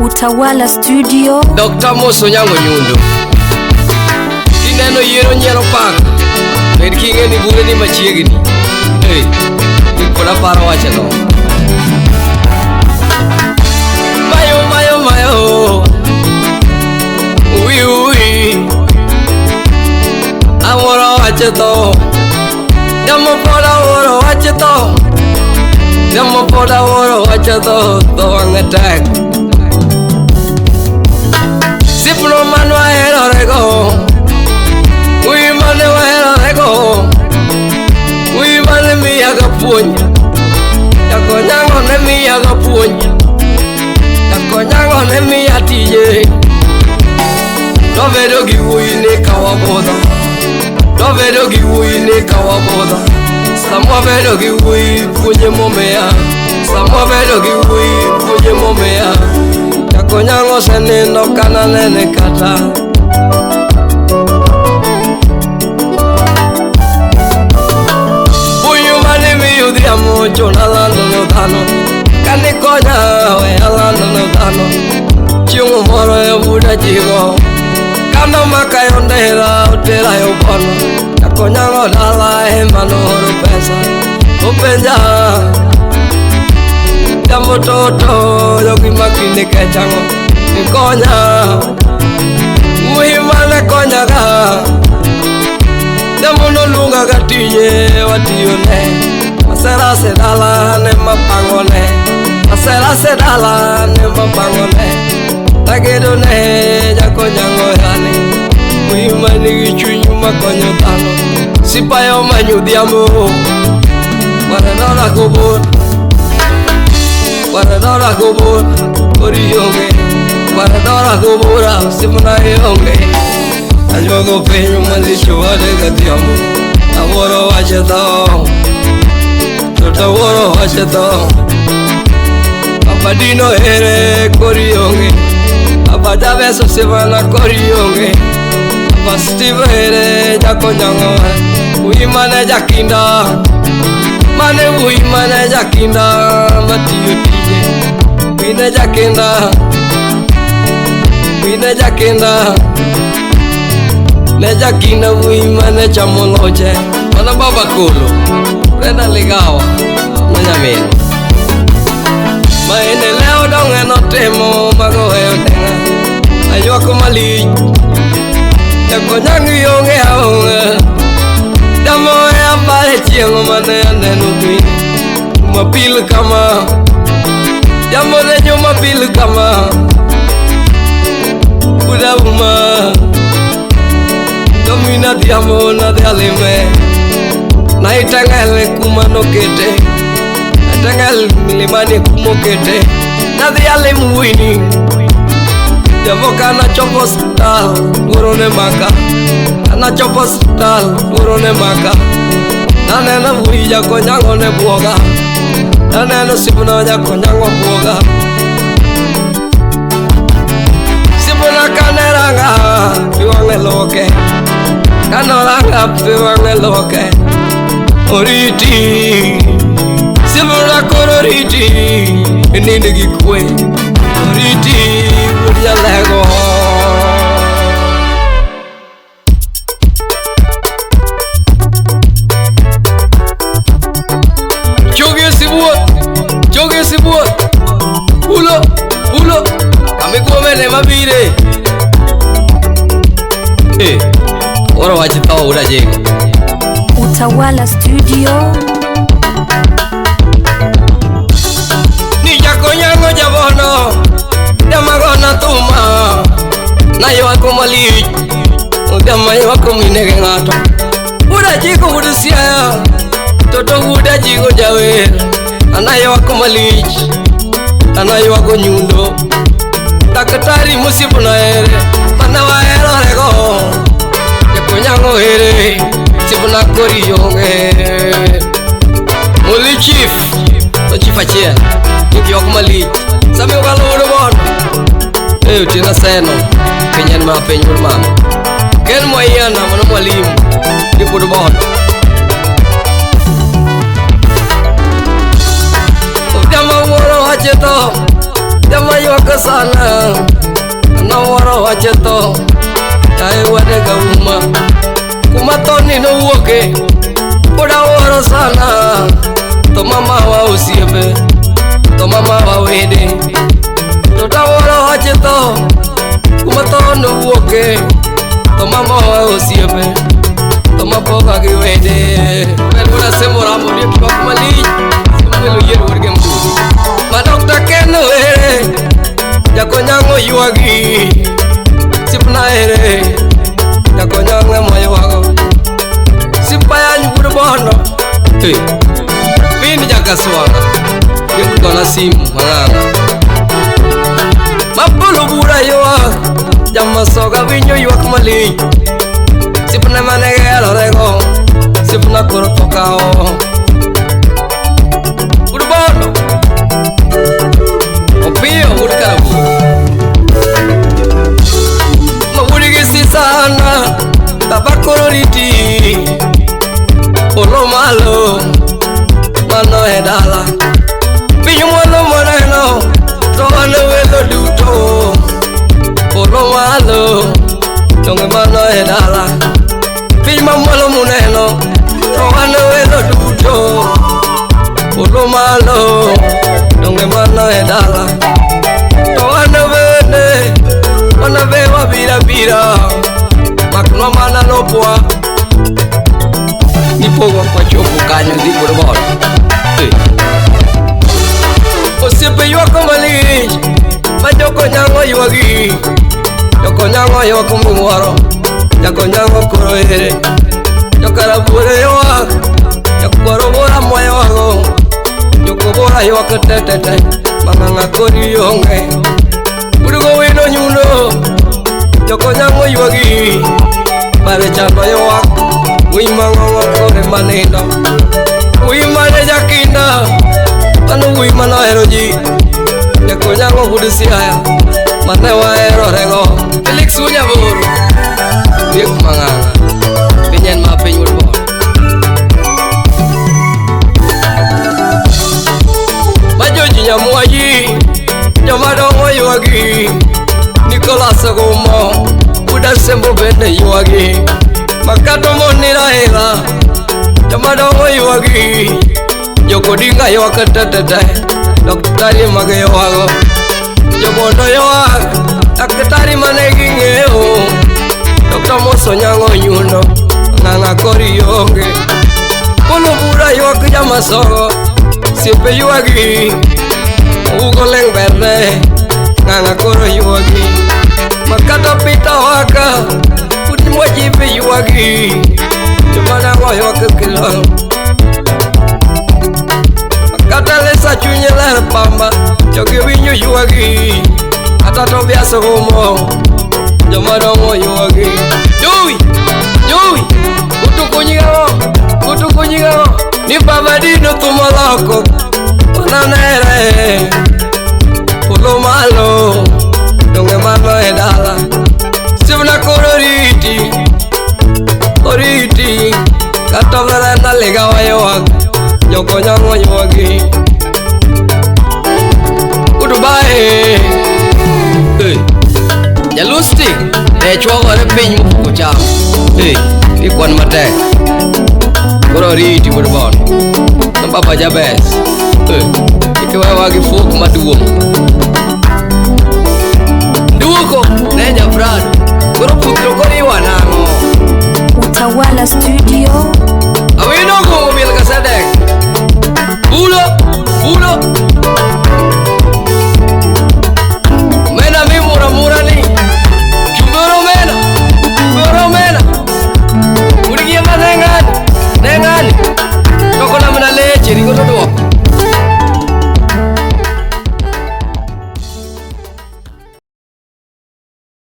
Utawala Studio. Dr. Mose Onyango Nyundo. Kineno yiero nyiero paka, bed king'e ni bure ni machiegni. Hey, pod aparo wachno. Mayo mayo mayo, ui ui, awuoro wach tho. Jamo pod awuoro wach tho. Jamo pod awuoro wach tho, tho wang'e tek. Sipno mane waherorego, wuoyi mane waherorego, wuoyi mane miyaga puonj, Jakonyango ne miyaga puonj, Jakonyango ne miya tije. Nobedo gi wuoyi ni ka wabudho, nobedo gi wuoyi ni ka wabudho. Sama wabedo gi wuoyi puonje momiya, sama wabedo gi wuoyi puonje momiya. Jakonyango osenindo kana nene kata. Puonj mane miyo odhiambo chon alando ne dhano, kane konya we alando ne dhano. Chieng' moro e buda jigo, kano makayo ndera otera e obono. Jakonyango dala ema nooro pesa, openja jambo toto jogi makinde kechango ikonya, wuoyi mane konyaga. Jambo noluonga ga tije watiyone, aserase dala ne mapangone, aserase dala ne mapangone. Tagedo ne Jakonyango yani, wuoyi manigi chuny makonyo dhano. Sipayo manyo odhiambo, waradora gobor, waradora gobor, kori onge, waradora gobora, osiepna ionge. Ayuago piny malich owade gadhiambo, awuoro wach tho, toto awuoro wach tho. Papa Dino ere kori onge, Papa Jabes osiepna kori onge, Papa Steve ere Jakonyango, wuoyi mane jakinda, mane wuoyi mane jakinda matiyo tije, wuoyi ne jakinda, wuoyi ne jakinda. Ne jakinda wuoyi mane chamo loche. Mana baba Kolo, Brenda Ligawa, na nyamin. Maendeleo donge notimo magoweyo denga, aywak malich. Jakonyango ionge aonge, jamo e apare chieng' mane aneno piny Jumapil kama, jamo ne Jumapil kama, uda uma. Domina dhiambo nadhi alime, naitang'el kuma nokete, naitang'el milimani kumokete, nadhi alim wuoyini. Jambo kanachopo osiptal luoro ne maka, kanachopo osiptal luoro ne maka. Naneno wuoyi Jakonyango ne buoga, naneno osiepna Jakonyango buoga. Osiepna kane ranga pi wang'e loke, kanoranga pi wang'e loke. Oriti, osiepna koro oriti, inind gi kwe. Oriti wuod jalego. Chogi sibuor, chogi sibuor, ulo, ulo, kamikuomene mabire. Oro wach tho wuod Ajego. Utawala Studio. Ni Jakonyango jabono, jamagona thuma, naywako malich, odhiambo ywako minege ng'ato. Wuod Ajego wuod Siaya, toto wuod Ajigo jawer, anaywako malich, anaywako nyundo. Daktari mosiepna ere, mane waherorego, Jakonyango ere, osiepna kori onge. Moli chief, to chief achiel, ywak malich, sami okalo wuod bondo. Otieno Seno, piny en ma piny wuod mama. Ken Mwaiyana mano mwalimu, gi wuod bondo. Odhiambo awuoro wach tho, Jama ywak sana nawuoro wach tho yaye wuode gauma kuma thoni nowuoke pod awuoro sana to mamawa osiepe to mamawa wede to tawuoro wach tho kuma tho nowuoke to mamawa osiepe to mapoka gi wede wuoda Sembo Ramo diek ywak malich Sembo yier wuod gi mbuzi ma Dr. Ken ere Jakonyango ywagi Sipna ere Jakonyango ema ywago Sipayany wuod Bondo Pin Jakaswanga Diek gona simu mang'ang'a Mapolo bura ywak Jamasoga winjo ywak malich Sipna mane giherorego Sipna koro tho kawo Wuod Bondo Opiyo wuod Karabuor Mawuod gi sisana Baba koro riti Polo malo mano e dala Piny mwalo moneno to wan welo duto Polo malo donge mano e dala Piny mamwalo muneno to wan welo duto Polo malo donge mano e dala To wan bende wan be wabira bira Maknwa mana lopwa Nipogo kwachopo kanyo dhi wuod Bondo Osiepe ywak malich ma Jokonyango ywagi Jokonyango ywak miwuoro Jakonyango koro ere Jokarabuor ywak Jakwaro bora mwaywago Jokobora ywak tetete Mang'ang'a kori onge Wuod Gowino nyundo Jokonyango ywagi Bare chando ywak Wuoyi mang'ongo kore manindo Wuoyi mane jakinda Mano wuoyi manohero ji Jakonyango wuod Siaya mane waherorego Felix Wunyaboro Diek mang'ang'a Piny en ma piny wuod Bondo Majoji Nyamwayi Jomadongo ywagi Nicholas Ogumo Wuod Asembo bende ywagi Makato moni Raila Jomadongo ywagi Jokodinga ywak tetete Daktari mage ywago Jobondo ywak Daktari mane ging'eyo Dr. Moso Nyango nyundo Ng'ang'a kori onge Polo bura ywak jamasogo Siepe ywagi Ugo leng berne Ng'ang'a koro ywagi Makata Peter Waka Udi Mwajibe ywagi Jomadongo ywak kilo Kata lesa chunye ler pamba Jogi winjo ywagi Kata Tobias Ogumo Jomadongo ywagi Jowi Jowi Kutukunyigago Kutukunyigago Ni baba dino thumoloko Wananere Polo malo Donge mano e dala Sipna koro riti Oriti Kata Verena ligawa ywak Jokonyango ywagi Goodbye Jalusti ne chwogore piny mopuko cham Ikwan matek Koro riti wuod Bondo Baba Jabez Ikiwewa gi fuok maduong' Nduoko ne Japrado Koro pukro koro iwa nang'o Utawala Studio Awino Ogungo miel kasedek Bulo Bulo